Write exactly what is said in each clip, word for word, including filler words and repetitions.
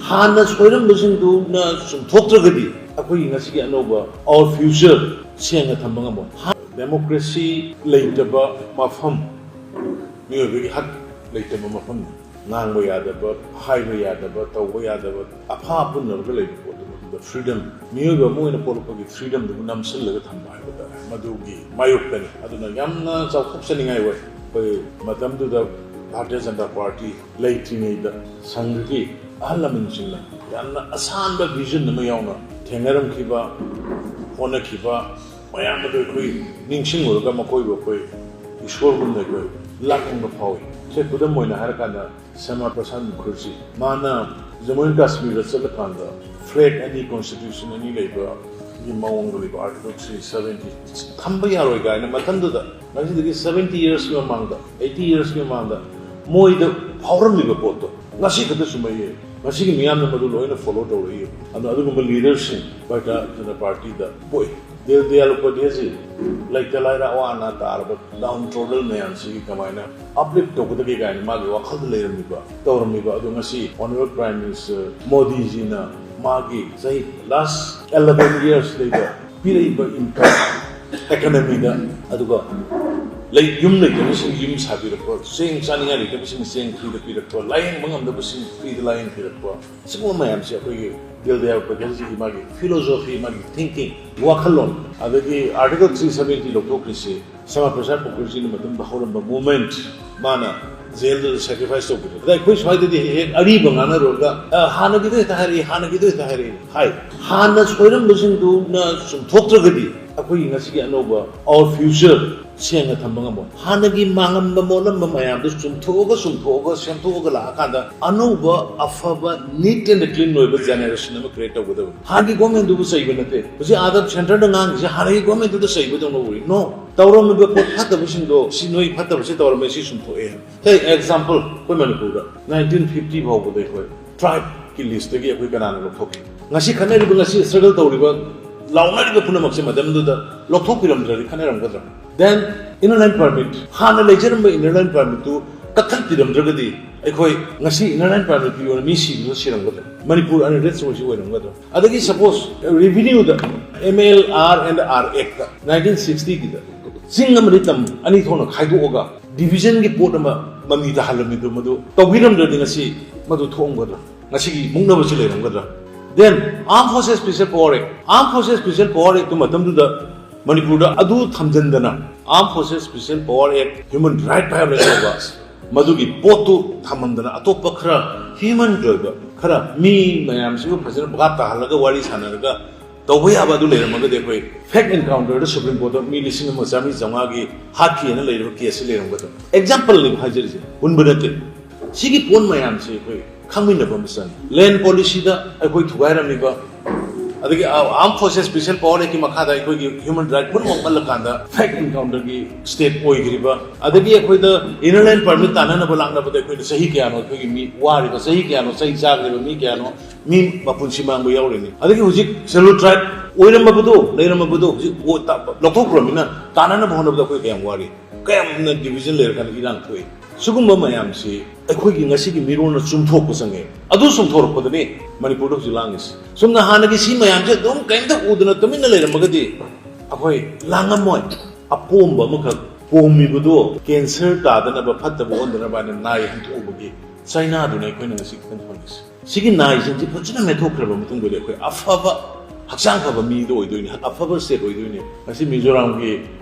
ꯍꯥꯟꯅ ꯁꯣꯏꯔꯝꯕꯁꯤꯡꯗꯨꯅ ꯆꯨꯝꯊꯣꯛꯇ꯭ꯔꯒꯗꯤ ꯑꯩꯈꯣꯏꯒꯤ ꯉꯁꯤꯒꯤ ꯑꯅꯧꯕ our future ꯁꯦꯡꯅ ꯊꯝꯕ ꯉꯝꯃꯣꯏ꯫ ꯗꯦꯃꯣꯀ꯭ꯔꯦꯁꯤ ꯂꯩꯇꯕ ꯃꯐꯝ, ꯃꯤꯑꯣꯏꯕꯒꯤ ꯍꯛ ꯂꯩꯇꯕ ꯃꯐꯝꯅꯤ꯫ ꯉꯥꯡꯕ ꯌꯥꯗꯕ, ꯍꯥꯏꯕ ꯌꯥꯗꯕ, ꯇꯧꯕ ꯌꯥꯗꯕ, ꯑꯐꯥ ꯑꯄꯨꯟꯅꯔꯒ ꯂꯩꯕ ꯄꯣꯠꯇꯨ, ꯃꯗꯨꯗ ꯐ꯭ꯔꯤꯗꯝ, ꯃꯤꯑꯣꯏꯕ ꯑꯃ ꯑꯣꯏꯅ ꯄꯣꯛꯂꯛꯄꯒꯤ ꯐ꯭ꯔꯤꯗꯝꯗꯨꯕꯨ ꯅꯝꯁꯤꯜꯂꯒ ꯊꯝꯕ ꯍꯥꯏꯕ ꯇꯥꯔꯦ, ꯃꯗꯨꯒꯤ ꯃꯥꯌꯣꯛꯇꯅꯤ꯫ ꯑꯗꯨꯅ ꯌꯥꯝꯅ ꯆꯥꯎꯊꯣꯛꯆꯅꯤꯡꯉꯥꯏ ꯑꯣꯏ꯫ ꯑꯩꯈꯣꯏ ꯃꯇꯝꯗꯨꯗ ꯚꯥꯔꯇꯤꯌ ꯖꯅꯇꯥ ꯄꯥꯔꯇꯤ ꯂꯩꯇ꯭ꯔꯤꯉꯩꯗ ꯁꯪꯘꯒꯤ ꯑꯍꯜ ꯂꯃꯟꯁꯤꯡꯅ ꯌꯥꯝꯅ ꯑꯁꯥꯟꯕ ꯚꯤꯖꯟ ꯑꯃ ꯌꯥꯎꯅ ꯊꯦꯡꯅꯔꯝꯈꯤꯕ, ꯍꯣꯠꯅꯈꯤꯕ ꯃꯌꯥꯝ ꯑꯗꯨ ꯑꯩꯈꯣꯏ ꯅꯤꯡꯁꯤꯡꯂꯨꯔꯒ ꯃꯈꯣꯏꯕꯨ ꯑꯩꯈꯣꯏ ꯏꯁꯣꯔꯒꯨꯝꯅ ꯑꯩꯈꯣꯏ ꯂꯥꯠꯅꯤꯡꯕ ꯐꯥꯎꯏ꯫ ꯁꯦ, ꯈꯨꯗꯝ ꯑꯣꯏꯅ ꯍꯥꯏꯔꯀꯥꯟꯗ ꯁ꯭ꯌꯥꯃꯥ ꯄ꯭ꯔꯁꯥꯗ ꯃꯨꯈꯔꯖꯤ, ꯃꯥꯅ ꯖꯃꯨ ꯑꯦꯟ ꯀꯥꯁꯃꯤꯔꯗ ꯆꯠꯂꯀꯥꯟꯗ ꯐ꯭ꯂꯦꯒ ꯑꯅꯤ, ꯀꯣꯟꯁꯇꯤꯇ꯭ꯌꯨꯁꯟ ꯑꯅꯤ ꯂꯩꯕꯒꯤ ꯃꯑꯣꯡꯗ ꯂꯩꯕ ꯑꯥꯔꯇꯤꯀꯜ ꯊ꯭ꯔꯤ ꯁꯕꯦꯟꯇꯤ ꯊꯝꯕ ꯌꯥꯔꯣꯏ ꯀꯥꯏꯅ ꯃꯇꯝꯗꯨꯗ, ꯉꯁꯤꯗꯒꯤ ꯁꯕꯦꯟꯇꯤ ꯌꯔꯁꯀꯤ ꯃꯃꯥꯡꯗ, ꯑꯩꯠꯇꯤ ꯌꯔꯁꯀꯤ ꯃꯃꯥꯡꯗ ꯃꯣꯏꯗ ꯐꯥꯎꯔꯝꯂꯤꯕ ꯄꯣꯠꯇꯣ ꯉꯁꯤ ꯈꯛꯇꯁꯨ ꯃꯌꯦ ꯉꯁꯤꯒꯤ ꯃꯤꯌꯥꯝꯅ ꯃꯗꯨ ꯂꯣꯏꯅ ꯐꯣꯂꯣ ꯇꯧꯔꯛꯏ꯫ ꯑꯗꯣ ꯑꯗꯨꯒꯨꯝꯕ ꯂꯤꯗꯔꯁꯤꯡ ꯚꯥꯔꯇꯤꯌ ꯖꯅꯇꯥ ꯄꯥꯔꯇꯤꯗ ꯄꯣꯛꯏ꯫ ꯗꯤꯟ ꯗꯌꯥꯜ ꯎꯄꯥꯙ꯭ꯌꯥꯌꯖꯤ ꯂꯩꯇ ꯂꯥꯏꯔ, ꯑꯋꯥ ꯑꯅꯥ ꯇꯥꯔꯕ ꯗꯥꯎꯟ ꯇ꯭ꯔꯣꯗꯜ ꯃꯌꯥꯝꯁꯤꯒꯤ ꯀꯃꯥꯏꯅ ꯑꯞꯂꯤꯐ ꯇꯧꯒꯗꯒꯦ ꯀꯥꯏꯅ ꯃꯥꯒꯤ ꯋꯥꯈꯜꯗ ꯂꯩꯔꯝꯃꯤꯕ, ꯇꯧꯔꯝꯃꯤꯕ ꯑꯗꯣ ꯉꯁꯤ ꯑꯣꯅꯔꯦꯕꯜ ꯄ꯭ꯔꯥꯏꯝ ꯃꯤꯅꯤꯁꯇꯔ ꯃꯣꯗꯤꯖꯤꯅ ꯃꯥꯒꯤ ꯆꯍꯤ ꯂꯥꯁ ꯑꯦꯂꯚꯦꯟ ꯌꯔꯁꯇꯩꯗ ꯄꯤꯔꯛꯏꯕ ꯏꯟꯀꯝ, ꯏꯀꯣꯅꯣꯃꯤꯗ, ꯑꯗꯨꯒ ꯂꯩ-, ꯌꯨꯝ ꯂꯩꯇꯕꯁꯤꯡ ꯌꯨꯝ ꯁꯥꯕꯤꯔꯛꯄ, ꯆꯦꯡ ꯆꯥꯅꯤꯡꯉꯥꯏ ꯂꯩꯇꯕꯁꯤꯡ ꯆꯦꯡ ꯐ꯭ꯔꯤꯗ ꯄꯤꯔꯛꯄ, ꯂꯥꯏꯌꯦꯡꯕ ꯉꯝꯗꯕꯁꯤꯡ ꯐ꯭ꯔꯤꯗ ꯂꯥꯏꯌꯦꯡꯕꯤꯔꯛꯄ, ꯁꯤꯒꯨꯝꯕ ꯃꯌꯥꯝꯁꯦ ꯑꯩꯈꯣꯏꯒꯤ ꯗꯤꯟ ꯗꯌꯥꯜ ꯎꯄꯥꯙ꯭ꯌꯥꯌꯖꯤꯒꯤ ꯃꯥꯒꯤ ꯐꯤꯂꯣꯁꯣꯐꯤ, ꯃꯥꯒꯤ ꯊꯤꯡꯀꯤꯡ, ꯋꯥꯈꯜꯂꯣꯟ, ꯑꯗꯒꯤ ꯑꯥꯔꯇꯤꯀꯜ ꯊ꯭ꯔꯤ ꯁꯕꯦꯟꯇꯤ ꯂꯧꯊꯣꯛꯈ꯭ꯔꯤꯁꯤ ꯁ꯭ꯌꯥꯃꯥ ꯄ꯭ꯔꯁꯥꯗ ꯃꯨꯈꯔꯖꯤꯅ ꯃꯇꯝꯗ ꯍꯧꯔꯝꯕ ꯃꯨꯚꯃꯦꯟꯠ, ꯃꯥꯅ ꯖꯦꯜꯗꯨꯗ ꯁꯦꯀ꯭ꯔꯤꯐꯥꯏꯁ ꯇꯧꯈꯤꯕꯗꯣ꯫ ꯑꯗ ꯑꯩꯈꯣꯏ ꯁ꯭ꯋꯥꯏꯗꯗꯤ ꯍꯦꯛ ꯍꯦꯛ ꯑꯔꯤꯕ ꯉꯥꯡꯅꯔꯨꯔꯒ, "ꯑ, ꯍꯥꯟꯅꯒꯤꯗꯣ ꯍꯦꯛꯇ ꯍꯥꯏꯔꯛꯏ, ꯍꯥꯟꯅꯒꯤꯗꯣ ꯍꯦꯛꯇ ꯍꯥꯏꯔꯛꯏ" ꯍꯥꯏ꯫ ꯍꯥꯟꯅ ꯁꯣꯏꯔꯝꯕꯁꯤꯡꯗꯨꯅ ꯆꯨꯝꯊꯣꯛꯇ꯭ꯔꯒꯗꯤ ꯑꯩꯈꯣꯏꯒꯤ ꯉꯁꯤꯒꯤ ꯑꯅꯧꯕ our future ꯁꯦꯡꯅ ꯊꯝꯕ ꯉꯝꯃꯣꯏ꯫ ꯍꯥꯟꯅꯒꯤ ꯃꯥꯡꯂꯝꯕ ꯃꯣꯠꯂꯝꯕ ꯃꯌꯥꯝꯗꯨ ꯆꯨꯝꯊꯣꯛꯑꯒ, ꯆꯨꯝꯊꯣꯛꯑꯒ, ꯁꯦꯝꯗꯣꯛꯑꯒ ꯂꯥꯛꯑꯀꯥꯟꯗ ꯑꯅꯧꯕ ꯑꯐꯕ neat and clean ꯑꯣꯏꯕ ꯖꯦꯅꯦꯔꯦꯁꯟ ꯑꯃ ꯀ꯭ꯔꯤꯌꯦꯠ ꯇꯧꯒꯗꯕꯅꯤ꯫ ꯍꯥꯟꯅꯒꯤ ꯒꯣꯔꯃꯦꯟꯗꯨꯕꯨ ꯆꯩꯕ ꯅꯠꯇꯦ꯫ ꯍꯧꯖꯤꯛ ꯑꯥꯗ ꯁꯦꯟꯇꯔꯗ ꯉꯥꯡꯉꯤꯁꯦ ꯍꯥꯟꯅꯒꯤ ꯒꯣꯔꯃꯦꯟꯗꯨꯗ ꯆꯩꯕꯗꯧꯅ ꯎꯔꯤ꯫ No꯫ ꯇꯧꯔꯝꯃꯤꯕ ꯄꯣꯠ ꯐꯠꯇꯕꯁꯤꯡꯗꯣ, "ꯁꯤ ꯅꯣꯏ ꯐꯠꯇꯕꯁꯦ ꯇꯧꯔꯝꯃꯦ, ꯁꯤ ꯆꯨꯝꯊꯣꯛꯑꯦ"꯫ Say example, ꯑꯩꯈꯣꯏ ꯃꯅꯤꯄꯨꯔꯗ ꯅꯥꯏꯟꯇꯤꯟ ꯐꯤꯐꯇꯤ ꯐꯥꯎꯕꯗ ꯑꯩꯈꯣꯏ ꯇ꯭ꯔꯥꯏꯕꯀꯤ ꯂꯤꯁꯇꯒꯤ ꯑꯩꯈꯣꯏ ꯀꯅꯥꯅ ꯂꯧꯊꯣꯛꯈꯤ? ꯉꯁꯤ ꯈꯠꯅꯔꯤꯕ, ꯉꯁꯤ ꯁ꯭ꯇ꯭ꯔꯒꯜ ꯇꯧꯔꯤꯕ, ꯂꯥꯎꯅꯔꯤꯕ ꯄꯨꯝꯅꯃꯛꯁꯦ ꯃꯇꯝꯗꯨꯗ ꯂꯧꯊꯣꯛꯄꯤꯔꯝꯗ꯭ꯔꯗꯤ ꯈꯠꯅꯔꯝꯒꯗ꯭ꯔꯥ? Then, inner line permit, ꯍꯥꯟꯅ ꯂꯩꯖꯔꯝꯕ inner line permitꯇꯨ ꯀꯛꯊꯠꯄꯤꯔꯝꯗ꯭ꯔꯒꯗꯤ ꯑꯩꯈꯣꯏ ꯉꯁꯤ Inner Line Permit ꯄꯤꯌꯣꯅ ꯃꯤ ꯁꯤꯕꯗꯣ ꯁꯤꯔꯝꯒꯗ꯭ꯔꯥ? ꯃꯅꯤꯄꯨꯔ unrated ꯑꯣꯏꯁꯤ ꯑꯣꯏꯔꯝꯒꯗ꯭ꯔꯥ? ꯑꯗꯒꯤ suppose revenue the M L R and R Act the nineteen sixty ꯒꯤꯗ ꯆꯤꯡ ꯑꯃꯗꯤ ꯇꯝ ꯑꯅꯤ ꯊꯣꯛꯅ ꯈꯥꯏꯗꯣꯛꯑꯒ division ꯒꯤ ꯄꯣꯠ ꯑꯃ ꯃꯃꯤ ꯇꯥꯍꯜꯂꯝꯃꯤꯗꯨ ꯃꯗꯨ ꯇꯧꯕꯤꯔꯝꯗ꯭ꯔꯗꯤ ꯉꯁꯤ ꯃꯗꯨ ꯊꯣꯛꯑꯝꯒꯗ꯭ꯔꯥ? ꯉꯁꯤꯒꯤ ꯃꯨꯛꯅꯕꯁꯤ ꯂꯩꯔꯝꯒꯗ꯭ꯔꯥ? Then Armed Forces Special Power Act, Armed Forces Special Power Act two ꯃꯇꯝꯗꯨꯗ ꯃꯅꯤꯄꯨꯔꯗ ꯑꯗꯨ ꯊꯝꯖꯤꯟꯗꯅ Armed Forces Special Power Act human right violation ꯇꯧꯕ ꯃꯗꯨꯒꯤ ꯄꯣꯠꯇꯨ ꯊꯝꯃꯝꯗꯅ ꯑꯇꯣꯞꯄ ꯈꯔ human ꯑꯣꯏꯕ ꯈꯔ ꯃꯤ ꯃꯌꯥꯝꯁꯤꯕꯨ ꯐꯖꯅ ꯚꯥꯞ ꯇꯥꯍꯜꯂꯒ ꯋꯥꯔꯤ ꯁꯥꯟꯅꯔꯒ ꯇꯧꯕ ꯌꯥꯕ ꯑꯗꯨ ꯂꯩꯔꯝꯃꯒꯗꯤ ꯑꯩꯈꯣꯏ fake encounter ꯗ Supreme Court ꯇ ꯃꯤ ꯂꯤꯁꯤꯡ ꯑꯃ ꯆꯥꯃꯔꯤ ꯆꯥꯝꯃꯉꯥꯒꯤ ꯍꯥꯠꯈꯤꯑꯅ ꯂꯩꯔꯤꯕ case ꯁꯤ ꯂꯩꯔꯝꯒꯗ꯭ꯔꯥ? Example ꯅꯤ ꯍꯥꯏꯖꯔꯤꯁꯦ, ꯍꯨꯟꯕ ꯅꯠꯇꯦ꯫ ꯁꯤꯒꯤ ꯄꯣꯠ ꯃꯌꯥꯝꯁꯦ ꯑꯩꯈꯣꯏ ꯈꯪꯃꯤꯟꯅꯕ ꯑꯃ ꯆꯪꯉꯤ꯫ Land policy ꯗ ꯑꯩꯈꯣꯏ ꯊꯨꯒꯥꯏꯔꯝꯃꯤꯕ, ꯑꯗꯒꯤ Armed Forces Special Power Act ꯀꯤ ꯃꯈꯥꯗ ꯑꯩꯈꯣꯏꯒꯤ human right ꯄꯨꯝꯅꯃꯛ ꯃꯜꯂꯀꯥꯟꯗ fake encounter ꯒꯤ state ꯑꯣꯏꯈ꯭ꯔꯤꯕ, ꯑꯗꯒꯤ ꯑꯩꯈꯣꯏꯗ Inner Line Permit ꯇꯥꯟꯅꯅꯕ ꯂꯥꯛꯅꯕꯗ ꯑꯩꯈꯣꯏꯅ ꯆꯍꯤ ꯀꯌꯥꯅꯣ ꯑꯩꯈꯣꯏꯒꯤ ꯃꯤ ꯋꯥꯔꯤꯕ, ꯆꯍꯤ ꯀꯌꯥꯅꯣ ꯆꯩ ꯆꯥꯈ꯭ꯔꯤꯕ ꯃꯤ ꯀꯌꯥꯅꯣ ꯃꯤ ꯃꯄꯨꯟꯁꯤ ꯃꯥꯡꯕ ꯌꯥꯎꯔꯤꯅꯤ꯫ ꯑꯗꯒꯤ ꯍꯧꯖꯤꯛ Scheduled Tribe ꯑꯣꯏꯔꯝꯃꯕꯗꯣ, ꯂꯩꯔꯝꯃꯕꯗꯣ ꯍꯧꯖꯤꯛ ꯑꯣ-, ꯇ-, ꯂꯧꯊꯣꯛꯈ꯭ꯔꯕꯅꯤꯅ ꯇꯥꯟꯅꯅꯕ ꯍꯣꯠꯅꯕꯗ ꯑꯩꯈꯣꯏ ꯀꯌꯥꯝ ꯋꯥꯔꯤ, ꯀꯌꯥꯝꯅ division ꯂꯩꯔꯀꯥꯟꯗ ꯏꯔꯥꯡ ꯊꯣꯛꯏ꯫ ꯁꯤꯒꯨꯝꯕ ꯃꯌꯥꯝꯁꯤ ꯑꯩꯈꯣꯏꯒꯤ ꯉꯁꯤꯒꯤ ꯃꯤꯔꯣꯜꯅ ꯆꯨꯝꯊꯣꯛꯄ ꯆꯪꯉꯦ꯫ ꯑꯗꯨ ꯆꯨꯝꯊꯣꯔꯛꯄꯗꯅꯤ ꯃꯅꯤꯄꯨꯔꯗ ꯍꯧꯖꯤꯛ ꯂꯥꯡꯉꯤꯁꯤ꯫ ꯆꯨꯝꯅ ꯍꯥꯟꯅꯒꯤ ꯁꯤ ꯃꯌꯥꯝꯁꯦ ꯑꯗꯨꯝ ꯀꯔꯤꯝꯇ ꯎꯗꯅ ꯇꯨꯃꯤꯟꯅ ꯂꯩꯔꯝꯃꯒꯗꯤ ꯑꯩꯈꯣꯏ ꯂꯥꯡꯉꯝꯃꯣꯏ꯫ ꯑꯄꯣꯝꯕ ꯑꯃꯈꯛ ꯄꯣꯝꯃꯤꯕꯗꯣ cancer ꯇꯥꯗꯅꯕ, ꯐꯠꯇꯕ ꯑꯣꯟꯗꯅꯕ ꯍꯥꯏꯅ ꯅꯥꯏ ꯍꯟꯗꯣꯛꯎꯕꯒꯤ ꯆꯩꯅꯥꯗꯨꯅ ꯑꯩꯈꯣꯏꯅ ꯉꯁꯤ ꯈꯤꯇꯪ ꯐꯪꯉꯤꯁꯦ꯫ ꯁꯤꯒꯤ ꯅꯥꯏꯁꯤꯡꯁꯤ ꯐꯖꯅ ꯃꯦꯠꯊꯣꯛꯈ꯭ꯔꯕ ꯃꯇꯨꯡꯗꯗꯤ ꯑꯩꯈꯣꯏ ꯑꯐꯕ, ꯍꯛꯆꯥꯡ ꯐꯕ ꯃꯤꯗꯣ ꯑꯣꯏꯗꯣꯏꯅꯤ, ꯑꯐꯕ state ꯑꯣꯏꯗꯣꯏꯅꯤ꯫ ꯉꯁꯤ ꯃꯤꯖꯣꯔꯥꯝꯒꯤ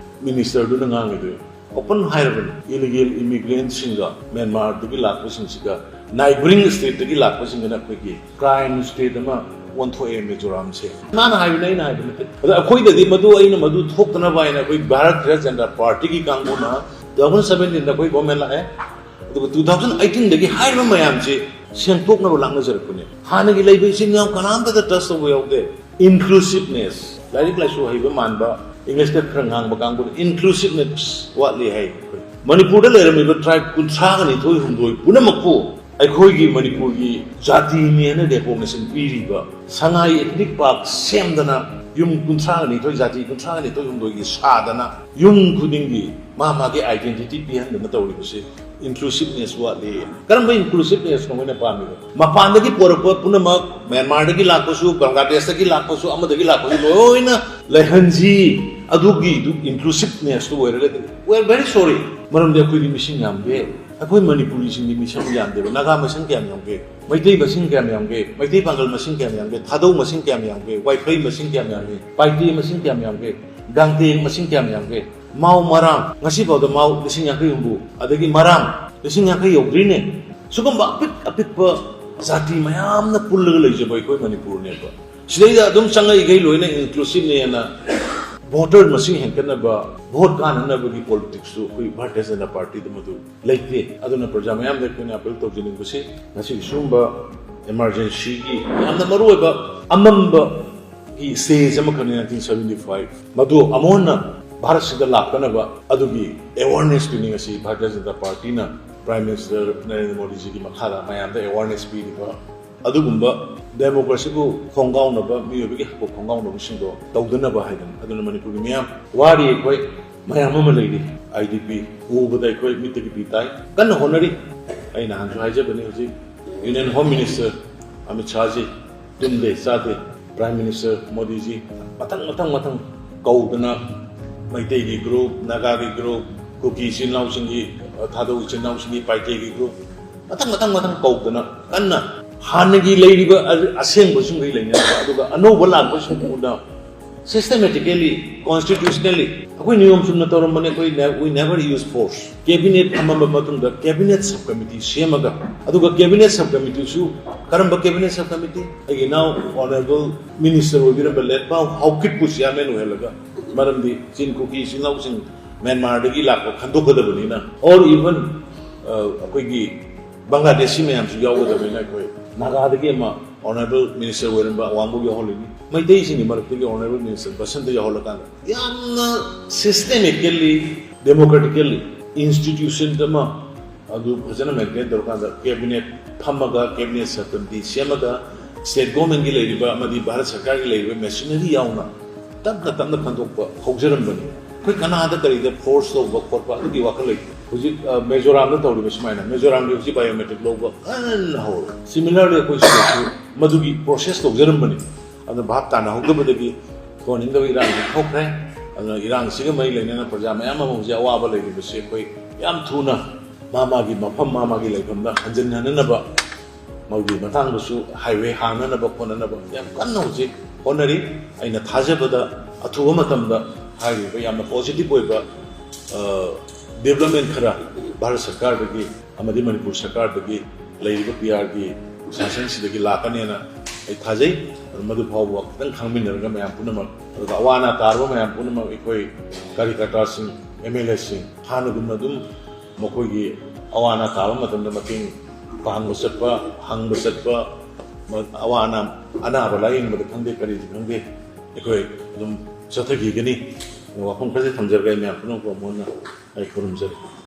minister ꯗꯨꯅ ꯉꯥꯡꯉꯤꯗꯣ open ꯍꯥꯏꯔꯕꯅꯤ, illegal immigrant ꯁꯤꯡꯒ ꯃ꯭ꯌꯥꯟꯃꯥꯔꯗꯒꯤ ꯂꯥꯛꯄꯁꯤꯡꯁꯤꯒ neighbouring state ꯇꯒꯤ ꯂꯥꯛꯄꯁꯤꯡꯒꯅ ꯑꯩꯈꯣꯏꯒꯤ crime state ꯑꯃ ꯑꯣꯟꯊꯣꯛꯑꯦ ꯃꯤꯖꯣꯔꯥꯝꯁꯦ꯫ ꯃꯥꯅ ꯍꯥꯏꯕꯅꯦ, ꯑꯩꯅ ꯍꯥꯏꯕ ꯅꯠꯇꯦ꯫ ꯑꯗ ꯑꯩꯈꯣꯏꯗꯗꯤ ꯃꯗꯨ, ꯑꯩꯅ ꯃꯗꯨ ꯊꯣꯛꯇꯅꯕ ꯍꯥꯏꯅ ꯑꯩꯈꯣꯏ Bharatiya Janata Party ꯒꯤ ꯀꯥꯡꯕꯨꯅ two thousand seventeen ꯗ ꯑꯩꯈꯣꯏ government ꯂꯥꯛꯑꯦ, ꯑꯗꯨꯒ two thousand eighteen ꯗꯒꯤ ꯍꯥꯏꯔꯤꯕ ꯃꯌꯥꯝꯁꯤ ꯁꯦꯡꯗꯣꯛꯅꯕ ꯂꯥꯛꯅꯖꯔꯛꯄꯅꯦ꯫ ꯍꯥꯟꯅꯒꯤ ꯂꯩꯕ ꯏꯆꯤꯟ ꯏꯅꯥꯎ ꯀꯅꯥꯝꯇꯗ touch ꯇꯧꯕ ꯌꯥꯎꯗꯦ꯫ Inclusiveness, ꯂꯥꯏꯔꯤꯛ ꯂꯥꯏꯁꯨ ꯍꯩꯕ ꯃꯥꯟꯕ, English ꯇ ꯈꯔ ꯉꯥꯡꯕ ꯀꯥꯡꯕꯨꯅ inclusiveness ꯋꯥꯠꯂꯤ ꯍꯥꯏ꯫ ꯃꯅꯤꯄꯨꯔꯗ ꯂꯩꯔꯝꯃꯤꯕ tribe ꯀꯨꯟꯊ꯭ꯔꯥꯒ ꯅꯤꯊꯣꯏ ꯍꯨꯝꯗꯣꯏ ꯄꯨꯝꯅꯃꯛꯄꯨ ꯑꯩꯈꯣꯏꯒꯤ ꯃꯅꯤꯄꯨꯔꯒꯤ ꯖꯥꯇꯤꯅꯦꯅ recognition ꯄꯤꯔꯤꯕ ꯁꯉꯥꯏ Ethnic Park ꯁꯦꯝꯗꯅ ꯌꯨꯝ ꯀꯨꯟꯊ꯭ꯔꯥꯒ ꯅꯤꯊꯣꯏ, ꯖꯥꯇꯤ ꯀꯨꯟꯊ꯭ꯔꯥꯒ ꯅꯤꯊꯣꯏ ꯍꯨꯝꯗꯣꯏꯒꯤ ꯁꯥꯗꯅ ꯌꯨꯝ ꯈꯨꯗꯤꯡꯒꯤ ꯃꯥ ꯃꯥꯒꯤ identity ꯄꯤꯍꯟꯗꯅ ꯇꯧꯔꯤꯕꯁꯤ inclusiveness ꯋꯥꯠꯂꯤ꯫ ꯀꯔꯝꯕ inclusiveness ꯅꯣ ꯃꯣꯏꯅ ꯄꯥꯝꯃꯤꯕ? ꯃꯄꯥꯟꯗꯒꯤ ꯄꯣꯔꯛꯄ ꯄꯨꯝꯅꯃꯛ, ꯃ꯭ꯌꯥꯟꯃꯥꯔꯗꯒꯤ ꯂꯥꯛꯄꯁꯨ, ꯕꯪꯒ꯭ꯂꯥꯗꯦꯁꯇꯒꯤ ꯂꯥꯛꯄꯁꯨ, ꯑꯃꯗꯒꯤ ꯂꯥꯛꯄꯁꯨ ꯂꯣꯏꯅ ꯂꯩꯍꯟꯁꯤ꯫ ꯑꯗꯨꯒꯤ inclusiveness ꯇꯨ ꯑꯣꯏꯔꯒꯗꯤ, we are very sorry꯫ ꯃꯔꯝꯗꯤ ꯑꯩꯈꯣꯏꯗꯤ ꯃꯤꯁꯤꯡ ꯌꯥꯝꯗꯦ꯫ ꯑꯩꯈꯣꯏ ꯃꯅꯤꯄꯨꯔꯤꯁꯤꯡꯗꯤ ꯃꯤꯁꯤꯡ ꯌꯥꯝꯗꯦꯕ꯫ ꯅꯥꯒꯥ ꯃꯁꯤꯡ ꯀꯌꯥꯝ ꯌꯥꯝꯒꯦ? ꯃꯩꯇꯩ ꯃꯁꯤꯡ ꯀꯌꯥꯝ ꯌꯥꯝꯒꯦ? ꯃꯩꯇꯩ ꯄꯥꯡꯒꯜ ꯃꯁꯤꯡ ꯀꯌꯥꯝ ꯌꯥꯝꯒꯦ? ꯊꯥꯗꯧ ꯃꯁꯤꯡ ꯀꯌꯥꯝ ꯌꯥꯝꯒꯦ? ꯋꯥꯏꯐ꯭ꯔꯩ ꯃꯁꯤꯡ ꯀꯌꯥꯝ ꯌꯥꯝꯒꯦ? ꯄꯥꯏꯇꯦ ꯃꯁꯤꯡ ꯀꯌꯥꯝ ꯌꯥꯝꯒꯦ? ꯒꯥꯡꯇꯦ ꯃꯁꯤꯡ ꯀꯌꯥꯝ ꯌꯥꯝꯒꯦ? ꯃꯥꯎ ꯃꯔꯥꯡ, ꯉꯁꯤꯐꯥꯎꯗ ꯃꯥꯎ ꯂꯤꯁꯤꯡ ꯌꯥꯡꯈꯩ ꯍꯨꯝꯐꯨ, ꯑꯗꯒꯤ ꯃꯔꯥꯡ ꯂꯤꯁꯤꯡ ꯌꯥꯡꯈꯩ ꯌꯧꯗ꯭ꯔꯤꯅꯦ꯫ ꯁꯤꯒꯨꯝꯕ ꯑꯄꯤꯛ ꯑꯄꯤꯛꯄ ꯖꯥꯇꯤ ꯃꯌꯥꯝꯅ ꯄꯨꯜꯂꯒ ꯂꯩꯖꯕ ꯑꯩꯈꯣꯏ ꯃꯅꯤꯄꯨꯔꯅꯦꯕ꯫ ꯁꯤꯗꯩꯗ ꯑꯗꯨꯝ ꯆꯪꯉꯛꯏꯈꯩ ꯂꯣꯏꯅ inclusiveꯅꯦꯅ voter ꯃꯁꯤꯡ ꯍꯦꯟꯒꯠꯅꯕ, vote ꯀꯥꯟꯅꯅꯕꯒꯤ politicsꯇꯨ ꯑꯩꯈꯣꯏ ꯚꯥꯔꯇꯤꯌ ꯖꯅꯇꯥ ꯄꯥꯔꯇꯤꯗ ꯃꯗꯨ ꯂꯩꯇꯦ꯫ ꯑꯗꯨꯅ ꯄ꯭ꯔꯖꯥ ꯃꯌꯥꯝꯗ ꯑꯩꯈꯣꯏꯅ appeal ꯇꯧꯖꯅꯤꯡꯕꯁꯤ, ꯉꯁꯤꯒꯤ ꯁꯤꯒꯨꯝꯕ emergencyꯒꯤ ꯌꯥꯝꯅ ꯃꯔꯨꯑꯣꯏꯕ ꯑꯃꯝꯕꯒꯤ stage ꯑꯃꯈꯛꯅꯤ nineteen seventy five꯫ ꯃꯗꯨ ꯑꯃꯨꯛ ꯍꯟꯅ ꯚꯥꯔꯠꯁꯤꯗ ꯂꯥꯛꯇꯅꯕ ꯑꯗꯨꯒꯤ awarenessꯇꯨꯅꯤ ꯉꯁꯤ ꯚꯥꯔꯇꯤꯌ ꯖꯅꯇꯥ ꯄꯥꯔꯇꯤꯅ Prime Minister ꯅꯔꯦꯟꯗ꯭ꯔ ꯃꯣꯗꯤꯖꯤꯒꯤ ꯃꯈꯥꯗ ꯃꯌꯥꯝꯗ awareness ꯄꯤꯔꯤꯕ꯫ ꯑꯗꯨꯒꯨꯝꯕ democracyꯕꯨ ꯈꯣꯡꯒꯥꯎꯅꯕ, ꯃꯤꯑꯣꯏꯕꯒꯤ ꯍꯛꯄ ꯈꯣꯡꯒꯥꯎꯅꯕꯁꯤꯡꯗꯣ ꯇꯧꯗꯅꯕ ꯍꯥꯏꯗꯅ꯫ ꯑꯗꯨꯅ ꯃꯅꯤꯄꯨꯔꯒꯤ ꯃꯤꯌꯥꯝ ꯋꯥꯔꯤ ꯑꯩꯈꯣꯏ ꯃꯌꯥꯝ ꯑꯃ ꯂꯩꯔꯤ꯫ IDP ꯎꯕꯗ ꯑꯩꯈꯣꯏ ꯃꯤꯠꯇꯒꯤ ꯄꯤ ꯇꯥꯏ꯫ ꯀꯟꯅ ꯍꯣꯠꯅꯔꯤ꯫ ꯑꯩ ꯅꯍꯥꯟꯁꯨ ꯍꯥꯏꯖꯕꯅꯤ, ꯍꯧꯖꯤꯛ Union Home Minister ꯑꯃꯤꯠ ꯁꯥꯍꯖꯤ ꯇꯨꯝꯗꯦ ꯆꯥꯗꯦ, Prime Minister ꯃꯣꯗꯤꯖꯤ ꯃꯊꯪ ꯃꯊꯪ ꯃꯊꯪ ꯀꯧꯗꯅ ꯃꯩꯇꯩꯒꯤ group, ꯅꯥꯒꯥꯒꯤ group, ꯀꯨꯀꯤ ꯏꯆꯤꯟ ꯏꯅꯥꯎꯁꯤꯡꯒꯤ, ꯑ, ꯊꯥꯗꯧ ꯏꯆꯤꯟ ꯏꯅꯥꯎꯁꯤꯡꯒꯤ ꯄꯥꯏꯇꯦꯒꯤ group, ꯃꯊꯪ ꯃꯊꯪ ꯃꯊꯪ ꯀꯧꯗꯅ ꯀꯟꯅ ꯍꯥꯟꯅꯒꯤ ꯂꯩꯔꯤꯕ ꯑ-, ꯑꯁꯦꯡꯕꯁꯤꯡꯗꯩ ꯂꯩꯅꯔꯒ, ꯑꯗꯨꯒ ꯑꯅꯧꯕ ꯂꯥꯛꯄꯁꯤꯡꯗꯨꯅ systematically, constitutionally ꯑꯩꯈꯣꯏ ꯅꯤꯌꯣꯝ ꯆꯨꯝꯅ ꯇꯧꯔꯝꯕꯅꯦ꯫ ꯑꯩꯈꯣꯏ ne-, we never use force꯫ Cabinet ꯐꯝꯃꯕ ꯃꯇꯨꯡꯗ cabinet sub committee ꯁꯦꯝꯃꯒ, ꯑꯗꯨꯒ cabinet sub committeeꯁꯨ ꯀꯔꯝꯕ cabinet sub committee? ꯑꯩꯒꯤ ꯏꯅꯥꯎ Honourable Minister ꯑꯣꯏꯕꯤꯔꯝꯕ ꯂꯦꯠꯄꯥꯎ ꯍꯥꯎꯀꯤꯞꯄꯨ chairman ꯑꯣꯏꯍꯜꯂꯒ, ꯃꯔꯝꯗꯤ ꯆꯤꯟ ꯀꯨꯀꯤ ꯏꯆꯤꯟ ꯏꯅꯥꯎꯁꯤꯡ ꯃ꯭ꯌꯥꯟꯃꯥꯔꯗꯒꯤ ꯂꯥꯛꯄ ꯈꯟꯗꯣꯛꯀꯗꯕꯅꯤꯅ, or even, ꯑ, ꯑꯩꯈꯣꯏꯒꯤ ꯕꯪꯒ꯭ꯂꯥꯗꯦꯁꯤ ꯃꯌꯥꯝꯁꯨ ꯌꯥꯎꯒꯗꯕꯅꯤꯅ, ꯑꯩꯈꯣꯏ ꯅꯥꯒꯥꯗꯒꯤ ꯑꯃ Honourable Minister ꯑꯣꯏꯔꯝꯕ ꯑꯋꯥꯡꯕꯧ ꯌꯥꯎꯍꯜꯂꯤꯅꯤ꯫ ꯃꯩꯇꯩꯁꯤꯡꯒꯤ ꯃꯔꯛꯇꯒꯤ Honourable Minister ꯕꯁꯟꯇ ꯌꯥꯎꯍꯜꯂꯀꯥꯟꯗ ꯌꯥꯝꯅ systematically, democratically institution ꯑꯃ ꯑꯗꯨ ꯐꯖꯅ maintain ꯇꯧꯔꯀꯥꯟꯗ cabinet ꯐꯝꯃꯒ, cabinet sub committee ꯁꯦꯝꯃꯒ, state governmentꯀꯤ ꯂꯩꯔꯤꯕ ꯑꯃꯗꯤ ꯚꯥꯔꯠ ꯁꯔꯀꯥꯔꯒꯤ ꯂꯩꯔꯤꯕ machinery ꯌꯥꯎꯅ ꯇꯞꯅ ꯇꯞꯅ ꯈꯟꯗꯣꯛꯄ ꯍꯧꯖꯔꯝꯕꯅꯤ꯫ ꯑꯩꯈꯣꯏ ꯀꯅꯥꯗ ꯀꯔꯤꯗ force ꯇꯧꯕ ꯈꯣꯠꯄ ꯑꯗꯨꯒꯤ ꯋꯥꯈꯜ ꯂꯩꯇꯦ꯫ ꯍꯧꯖꯤꯛ, ꯑ, ꯃꯤꯖꯣꯔꯥꯝꯗ ꯇꯧꯔꯤꯕ ꯁꯨꯃꯥꯏꯅ, ꯃꯤꯖꯣꯔꯥꯝꯒꯤ ꯍꯧꯖꯤꯛ biometric ꯂꯧꯕ ꯉꯟꯅ ꯍꯧꯔꯦ꯫ Similarly, ꯑꯩꯈꯣꯏ ꯁꯤꯗꯁꯨ ꯃꯗꯨꯒꯤ process ꯇꯧꯖꯔꯝꯕꯅꯤ꯫ ꯑꯗꯨꯅ ꯚꯥꯞ ꯇꯥꯅꯍꯧꯗꯕꯗꯒꯤ ꯊꯣꯛꯍꯟꯅꯤꯡꯗꯕ ꯏꯔꯥꯡꯁꯤ ꯊꯣꯛꯈ꯭ꯔꯦ꯫ ꯑꯗꯨꯅ ꯏꯔꯥꯡꯁꯤꯒ ꯃꯔꯤ ꯂꯩꯅꯅ ꯄ꯭ꯔꯖꯥ ꯃꯌꯥꯝ ꯑꯃ ꯍꯧꯖꯤꯛ ꯑꯋꯥꯕ ꯂꯩꯔꯤꯕꯁꯤ ꯑꯩꯈꯣꯏ ꯌꯥꯝ ꯊꯨꯅ ꯃꯥ ꯃꯥꯒꯤ ꯃꯐꯝ, ꯃꯥ ꯃꯥꯒꯤ ꯂꯩꯐꯝꯗ ꯍꯟꯖꯤꯟꯍꯟꯅꯅꯕ, ꯃꯗꯨꯒꯤ ꯃꯇꯥꯡꯗꯁꯨ highway ꯍꯥꯡꯅꯅꯕ ꯈꯣꯠꯅꯅꯕ ꯌꯥꯝ ꯀꯟꯅ ꯍꯧꯖꯤꯛ ꯍꯣꯠꯅꯔꯤ꯫ ꯑꯩꯅ ꯊꯥꯖꯕꯗ ꯑꯊꯨꯕ ꯃꯇꯝꯗ ꯍꯥꯏꯔꯤꯕ ꯌꯥꯝꯅ positive ꯑꯣꯏꯕ, ꯑ, development ꯈꯔ ꯚꯥꯔꯠ ꯁꯔꯀꯥꯔꯗꯒꯤ ꯑꯃꯗꯤ ꯃꯅꯤꯄꯨꯔ ꯁꯔꯀꯥꯔꯗꯒꯤ ꯂꯩꯔꯤꯕ P R ꯒꯤ ꯁꯥꯁꯟꯁꯤꯗꯒꯤ ꯂꯥꯛꯀꯅꯦꯅ ꯑꯩ ꯊꯥꯖꯩ꯫ ꯑꯗꯨ ꯃꯗꯨ ꯐꯥꯎꯕ ꯈꯤꯇꯪ ꯈꯪꯃꯤꯟꯅꯔꯒ ꯃꯌꯥꯝ ꯄꯨꯝꯅꯃꯛ, ꯑꯗꯨꯒ ꯑꯋꯥ ꯑꯅꯥ ꯇꯥꯔꯕ ꯃꯌꯥꯝ ꯄꯨꯝꯅꯃꯛ ꯑꯩꯈꯣꯏ ꯀꯥꯔꯤꯀꯔꯇꯥꯁꯤꯡ, M L A ꯁꯤꯡ ꯍꯥꯟꯅꯒꯨꯝꯅ ꯑꯗꯨꯝ ꯃꯈꯣꯏꯒꯤ ꯑꯋꯥ ꯑꯅꯥ ꯇꯥꯕ ꯃꯇꯝꯗ ꯃꯇꯦꯡ ꯄꯥꯡꯕ ꯆꯠꯄ, ꯍꯪꯕ ꯆꯠꯄ, ꯑꯋꯥ ꯑꯅꯥ, ꯑꯅꯥꯕ ꯂꯥꯌꯦꯡꯕꯗ ꯈꯪꯗꯦ, ꯀꯔꯤꯗ ꯈꯪꯗꯦ, ꯑꯩꯈꯣꯏ ꯑꯗꯨꯝ ꯆꯠꯊꯈꯤꯒꯅꯤ꯫ ꯋꯥꯐꯝ ꯈꯔꯁꯦ ꯊꯝꯖꯔꯒ ꯑꯩ ꯃꯌꯥꯝ ꯄꯨꯝꯅꯃꯛꯄꯨ ꯑꯃꯨꯛ ꯍꯟꯅ ꯑꯩ ꯈꯨꯔꯨꯝꯖꯔꯤ꯫